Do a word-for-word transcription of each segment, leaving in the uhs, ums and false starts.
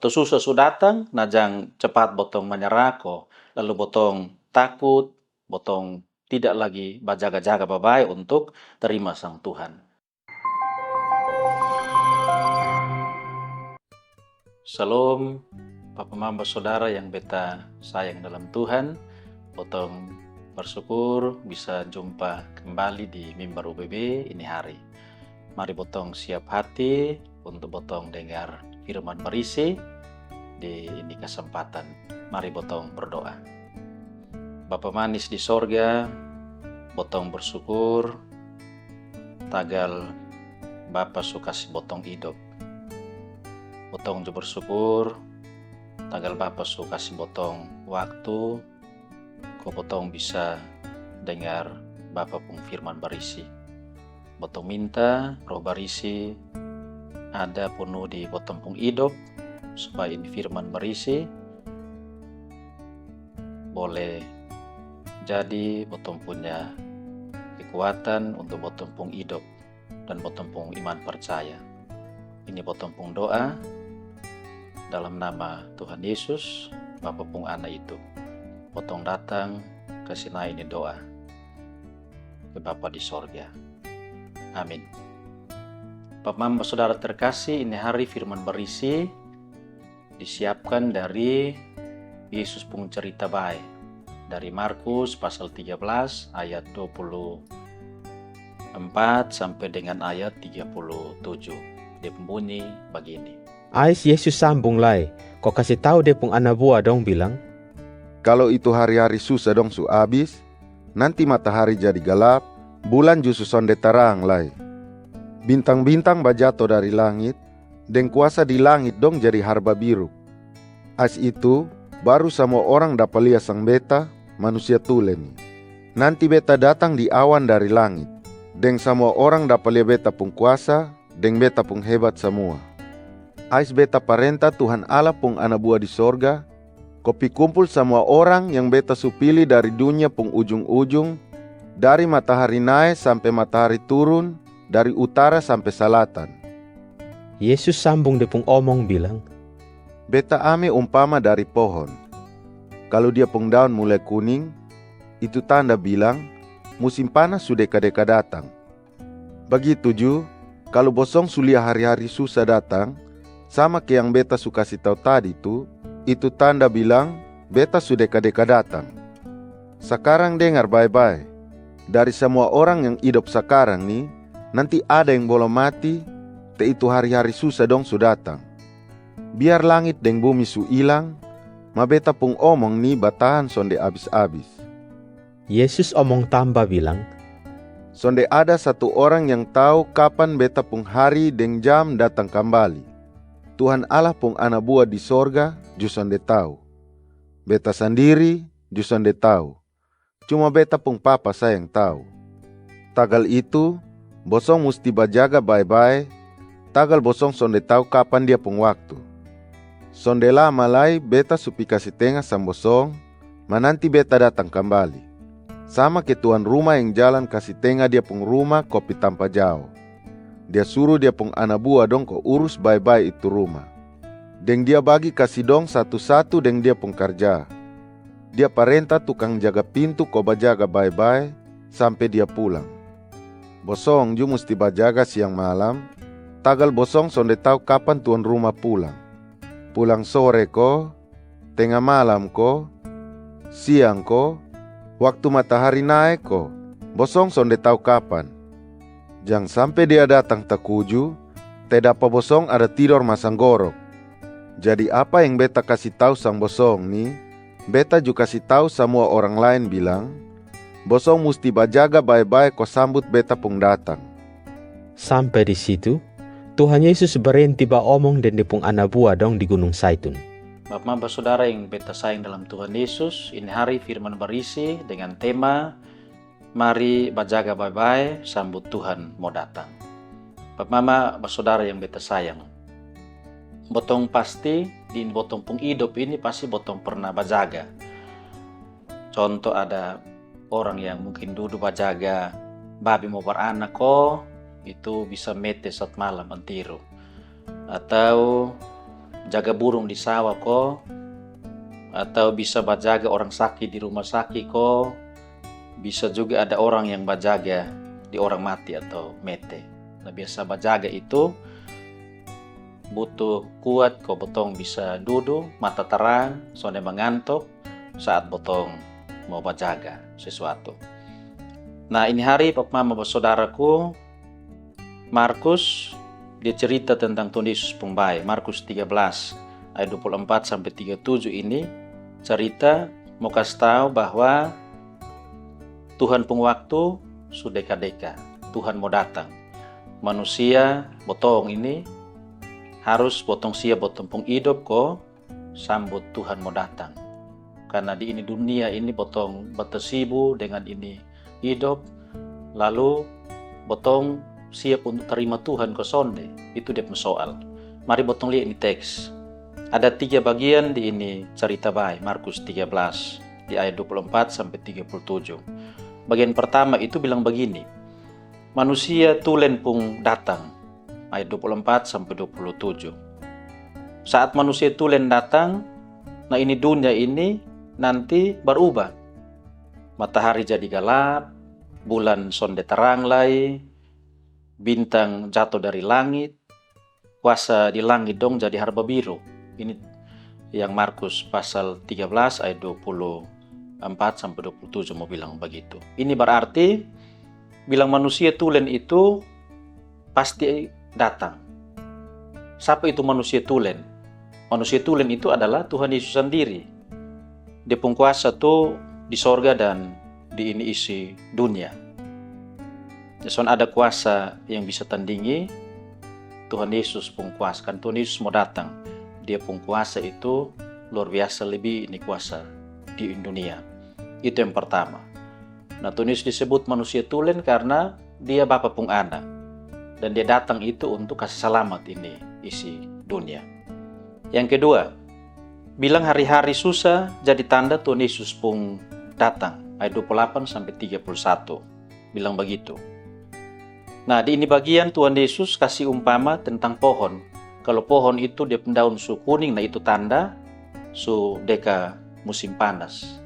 Atau susah su datang, na jang cepat botong manyarah ko, lalu botong takut, botong tidak lagi bajaga-jaga babae untuk terima sang Tuhan. Shalom, papa mama saudara yang beta sayang dalam Tuhan. Botong bersyukur bisa jumpa kembali di mimbar U B B ini hari. Mari botong siap hati untuk botong dengar firman berisi di ini kesempatan. Mari botong berdoa. Bapa manis di sorga, botong bersyukur tagal Bapa su kasi botong idop. Botong ju bersyukur tagal Bapa su kasi botong waktu ko botong bisa dengar Bapa pung firman barisi. Botong minta Roh Barisi ada punu di botong pung idop, supaya ini firman barisi boleh jadi botong punya kekuatan untuk botong pung idop dan botong pung iman percaya. Ini botong pung doa dalam nama Tuhan Yesus, Bapa pung Ana itu. Botong datang kasi nae ini doa ke Bapa di sorga. Amin. Papa mama saudara terkasih, ini hari firman barisi disiapkan dari Yesus pung cerita bae, dari Markus pasal tiga belas ayat dua puluh empat sampai dengan ayat tiga puluh tujuh. Dia pung bunyi bagini. Ais Yesus sambung lai, ko kasi tau Dia pung ana bua dong bilang, "Kalo itu hari-hari susa dong su abis, nanti matahari jadi galap, bulan ju su sonde tarang lai. Bintang-bintang bajato dari langit, deng kuasa di langit dong jadi harba biruk. Ais itu, baru samua orang dapa lia sang Beta, Manusia Tulen ni. Nanti Beta datang di awan dari langit, deng samua orang dapa lia Beta pung kuasa, deng Beta pung hebat samua. Ais Beta parenta Tuhan Allah pung ana bua di sorga, ko pi kumpul samua orang yang Beta su pili dari dunia pung ujung-ujung, dari matahari nae sampe matahari turun, dari utara sampe salatan." Yesus sambung Dia pung omong bilang, "Beta ame umpama dari pohon. Kalo dia pung daon mulai kuning, itu tanda bilang musim panas su deka-deka datang. Bagitu ju, kalo bosong su lia hari-hari susa datang, sama ke yang Beta su kasi tau tadi tu, itu tanda bilang Beta su deka-deka datang. Sakarang dengar bae-bae, dari samua orang yang idop sakarang ni, nanti ada yang bolom mati, te itu hari-hari susa dong su datang. Biar langit deng bumi su ilang, ma Beta pung omong ni batahan sonde abis-abis." Yesus omong tamba bilang, "Sonde ada satu orang yang tau kapan Beta pung hari deng jam datang kambali. Tuhan Allah pung ana bua di sorga ju sonde tau. Beta sandiri ju sonde tau. Cuma Beta pung Papa sa yang tau. Tagal itu, bosong musti bajaga bae-bae, tagal bosong sonde tau kapan Dia pung waktu. Sonde lama lai Beta su pi kasi tenga sang bosong, ma nanti Beta datang kambali. Sama ke tuan ruma yang jalan kasi tenga dia pung ruma ko pi tampa jao. Dia suru dia pung ana bua dong ko urus bae-bae itu ruma. Deng dia bagi kasi dong satu-satu deng dia pung karja. Dia parenta tukang jaga pintu ko bajaga bae-bae sampe dia pulang. Bosong ju musti bajaga siang malam, tagal bosong sonde tau kapan tuan ruma pulang. Pulang sore ko, tenga malam ko, siang ko, waktu matahari nae ko, bosong sonde tau kapan. Jang sampe dia datang takuju, te dapa bosong ada tidor masanggorok. Jadi apa yang Beta kasi tau sang bosong ni, Beta ju kasi tau samua orang laen bilang, bosong musti bajaga bae-bae ko sambut Beta pung datang." Sampe di situ, Tuhan Yesus barenti baomong deng Dia pung ana bua dong di Gunung Saitun. Bapa mama basodara yang Beta sayang dalam Tuhan Yesus, ini hari firman barisi dengan tema, "Mari bajaga bae-bae sambut Tuhan mo datang." Bapa mama basodara yang Beta sayang, botong pasti di botong pung idop ini pasti botong pernah bajaga. Conto, ada orang yang mungkin dudu bajaga babi mo barana ko, itu bisa mete sat malam antiru. Atau jaga burung di sawah ko, atau bisa bajaga orang sakit di rumah sakit ko, bisa juga ada orang yang bajaga di orang mati atau mete. Nah, biasa bajaga itu butuh kuat ko botong bisa dudu, mata tarang, sonde mangantok saat botong mau bajaga sesuatu. Nah, ini hari, papa mama basodaraku, Markus, dia cerita tentang Tuhan Yesus pung bae. Markus tiga belas ayat dua puluh empat sampai tiga puluh tujuh ini cerita mau kasih tahu bahwa Tuhan pung waktu su deka-deka. Tuhan mau datang. Manusia, botong ini, harus botong siap botong pung idop ko sambut Tuhan mau datang. Karena di ini dunia ini botong batasibu dengan ini idop, lalu botong siap untuk tarima Tuhan ko sonde, itu dia pung soal. Mari botong lia ini teks. Ada tiga bagian di ini carita bae, Markus tiga belas, di ayat dua puluh empat sampai tiga puluh tujuh. Bagian pertama itu bilang bagini, manusia tulen pung datang, ayat dua puluh empat sampai dua puluh tujuh. Saat manusia tulen datang, nah, ini dunia ini nanti barubah. Matahari jadi galap, bulan sonde tarang lai, bintang jato dari langit, kuasa di langit dong jadi harbabiru. Ini yang Markus pasal tiga belas ayat dua puluh empat sampai dua puluh tujuh mau bilang bagitu. Ini bararti bilang manusia tulen itu pasti datang. Sapa itu manusia tulen? Manusia tulen itu adalah Tuhan Yesus sandiri. Dia pung kuasa tu di sorga dan di ini isi dunia. Son ada kuasa yang bisa tandingi Tuhan Yesus pung kuasa. Kan Tuhan Yesus mau datang, dia pung kuasa itu luar biasa lebih ini kuasa di dunia. Itu yang pertama. Nah, Tuhan Yesus disebut manusia tulen karena dia Bapa pung anak. Dan dia datang itu untuk kasih selamat ini isi dunia. Yang kedua, bilang hari-hari susah jadi tanda Tuhan Yesus pung datang. Ayat dua puluh delapan sampai tiga puluh satu bilang bagitu. Nah, di ini bagian Tuhan Yesus kasih umpama tentang pohon. Kalau pohon itu dia pung daun su kuning, nah, itu tanda su deka musim panas.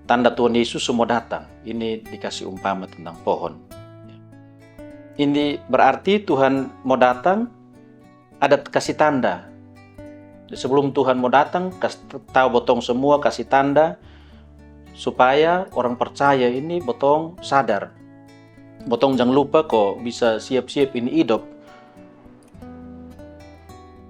Tanda Tuhan Yesus su mau datang. Ini dikasih umpama tentang pohon. Ini berarti Tuhan mau datang, ada kasih tanda. Sebelum Tuhan mau datang, kasih tahu botong semua, kasih tanda supaya orang percaya ini botong sadar. Botong jangan lupa ko bisa siap-siap ini idop.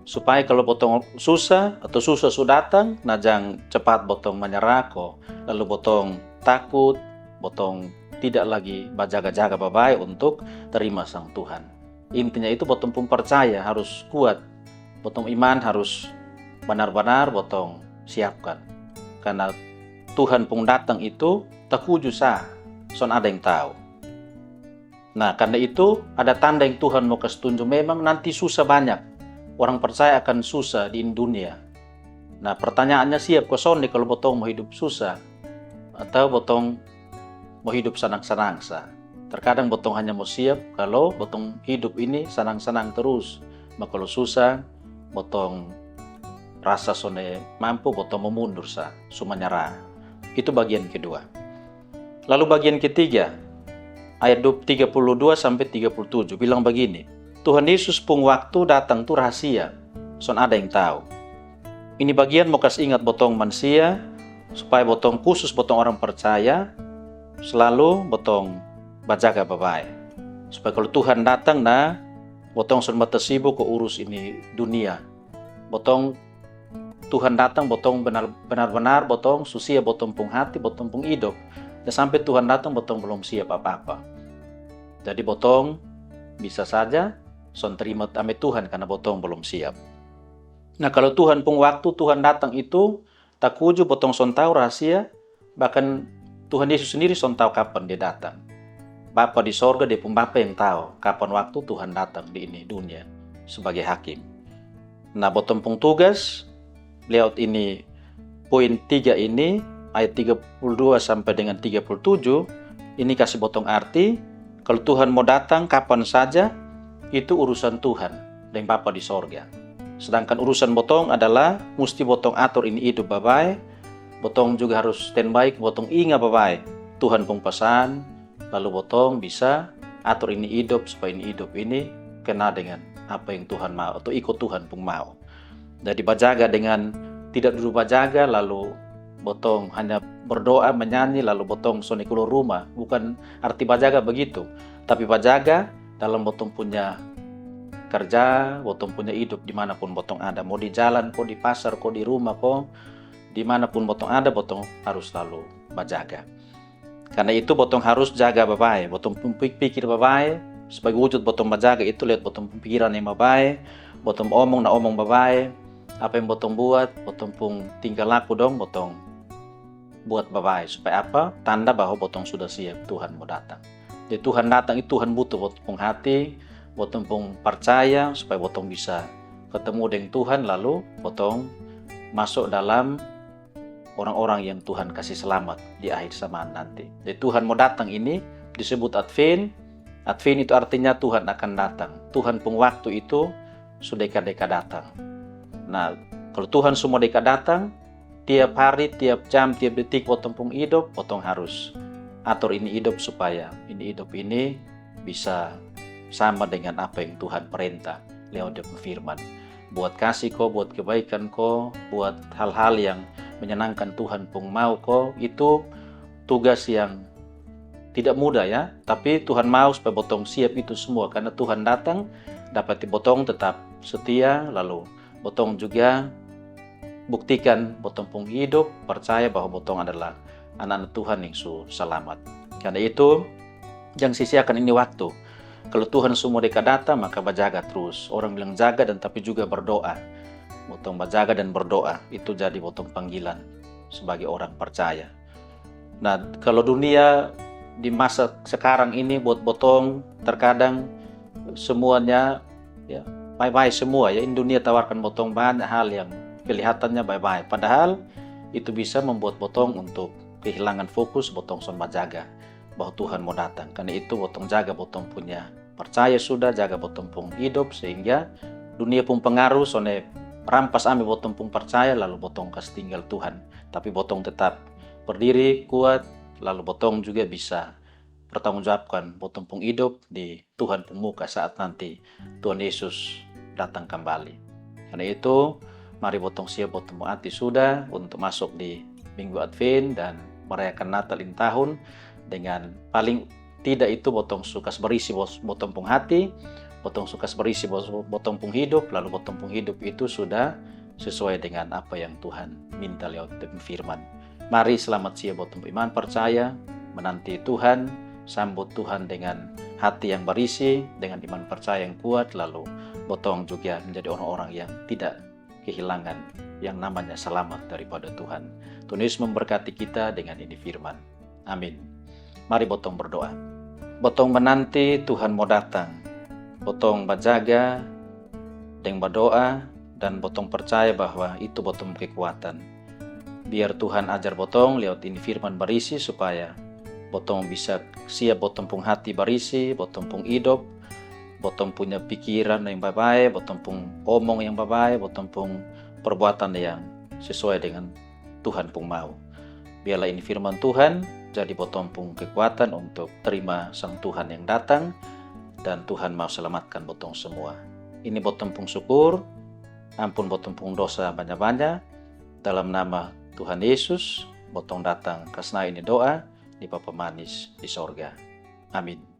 Supaya kalau botong susah atau susah su datang, nah, jang cepat botong manyarah ko, lalu botong takut, botong tidak lagi bajaga-jaga babae untuk terima sang Tuhan. Intinya itu botong pung percaya harus kuat, botong iman harus banar-banar botong siapkan. Karena Tuhan pung datang itu takuju sa, son ada yang tahu. Nah, karena itu ada tanda yang Tuhan mau kasih tunjuk. Memang nanti susah banyak. Orang percaya akan susah di dunia. Nah, pertanyaannya, siap ko sonde kalau botong mau hidup susah atau botong mau hidup sanang-sanang sa? Terkadang botong hanya mau siap kalau botong hidup ini sanang-sanang terus. Ma kalau susah, botong rasa sonde mampu, botong mau mundur sa, su manyarah. Itu bagian kedua. Lalu bagian ketiga, ayat tiga puluh dua sampai tiga puluh tujuh bilang bagini, Tuhan Yesus pung waktu datang tu rahasia, son ada yang tahu. Ini bagian mau kasih ingat botong mansia, supaya botong, khusus botong orang percaya, selalu botong bajaga babae. Supaya kalau Tuhan datang, nah, botong son mata sibuk ko urus ini dunia. Botong Tuhan datang, botong benar, benar-benar botong su siap botong pung hati, botong pung idop. Dan sampai Tuhan datang, botong belum siap apa-apa. Jadi botong bisa saja son terima ame Tuhan karena botong belum siap. Nah, kalau Tuhan pung waktu Tuhan datang itu takuju, botong son tahu rahasia, bahkan Tuhan Yesus sendiri son tahu kapan dia datang. Bapa di sorga, dia pung Bapa yang tahu kapan waktu Tuhan datang di ini dunia sebagai hakim. Nah, botong pung tugas lihat ini, poin tiga ini, ayat tiga puluh dua sampai dengan tiga puluh tujuh, ini kasih botong arti, kalau Tuhan mau datang kapan saja, itu urusan Tuhan dan Bapa di sorga. Sedangkan urusan botong adalah musti botong ator ini idup babae. Botong juga harus standby, botong inga babae Tuhan pung pasan, lalu botong bisa ator ini idup supaya ini idup ini kena dengan apa yang Tuhan mau atau iko Tuhan pung mau. Jadi bajaga dengan tidak dudu bajaga lalu botong hanya berdoa, menyanyi, lalu botong sone keluar rumah. Bukan arti bajaga begitu. Tapi bajaga dalam botong punya kerja, botong punya idup dimanapun botong ada. Mau di jalan ko, di pasar ko, di rumah ko, dimanapun botong ada, botong harus selalu bajaga. Karena itu botong harus jaga babae, botong pung pikir babae, sebagai wujud botong bajaga itu lihat botong pung pikiran yang babae, botong omong na omong babae, apa yang botong buat, botong pung tingkah laku dong, botong buat babae. Supaya apa? Tanda bahwa botong sudah siap Tuhan mau datang. Jadi Tuhan datang itu Tuhan butuh botong pung hati, botong pung percaya supaya botong bisa ketemu dengan Tuhan lalu botong masuk dalam orang-orang yang Tuhan kasih selamat di akhir zaman nanti. Jadi Tuhan mau datang ini disebut Advent. Advent itu artinya Tuhan akan datang. Tuhan pung waktu itu sudah deka-deka datang. Nah, kalau Tuhan semua deka datang, tiap hari, tiap jam, tiap detik botong pung hidup, botong harus atur ini hidup supaya ini hidup ini bisa sama dengan apa yang Tuhan perintah lewat dia pung firman. Buat kasih ko, buat kebaikan ko, buat hal-hal yang menyenangkan Tuhan pung mau ko, itu tugas yang tidak mudah ya. Tapi Tuhan mau supaya botong siap itu semua karena Tuhan datang dapati botong tetap setia, lalu botong juga buktikan botong pung hidup percaya bahwa botong adalah anak-anak Tuhan yang su selamat. Karena itu, jangan sia-siakan ini waktu. Kalau Tuhan semua deka datang, maka bajaga terus. Orang bilang jaga dan tapi juga berdoa. Botong bajaga dan berdoa itu jadi botong panggilan sebagai orang percaya. Nah, kalau dunia di masa sekarang ini buat botong terkadang semuanya ya baik-baik semua ya. Ini dunia tawarkan botong banyak hal yang kelihatannya baik-baik. Padahal itu bisa membuat botong untuk kehilangan fokus botong son bajaga bahwa Tuhan mau datang. Karena itu botong jaga botong punya percaya sudah, jaga botong pung hidup sehingga dunia pung pengaruh sone rampas ambil botong pung percaya lalu botong kas tinggal Tuhan. Tapi botong tetap berdiri kuat lalu botong juga bisa pertanggungjawabkan botong pung hidup di Tuhan pung muka saat nanti Tuhan Yesus datang kembali. Karena itu, mari botong siap botong pung hati sudah untuk masuk di minggu Advent dan merayakan Natal ini tahun dengan paling tidak itu botong sukas berisi botong pung hati, botong sukas berisi botong pung hidup, lalu botong pung hidup itu sudah sesuai dengan apa yang Tuhan minta lewat firman. Mari selamat sia botong pung iman percaya, menanti Tuhan, sambut Tuhan dengan hati yang berisi, dengan iman percaya yang kuat, lalu botong juga menjadi orang-orang yang tidak kehilangan yang namanya selamat daripada Tuhan. Tuhan Yesus memberkati kita dengan ini firman. Amin. Mari botong berdoa. Botong menanti Tuhan mau datang. Botong bajaga deng badoa dan botong percaya bahwa itu botong kekuatan. Biar Tuhan ajar botong lewat ini firman barisi supaya botong bisa siap botong pung hati barisi, botong pung idop, botong punya pikiran yang babae, botong pung omong yang babae, botong pung perbuatan yang sesuai dengan Tuhan pung mau. Biarlah ini firman Tuhan jadi botong pung kekuatan untuk terima sang Tuhan yang datang dan Tuhan mau selamatkan botong semua. Ini botong pung syukur, ampun botong pung dosa banya-banya. Dalam nama Tuhan Yesus, botong datang kasna ini doa di Bapa manis di sorga. Amin.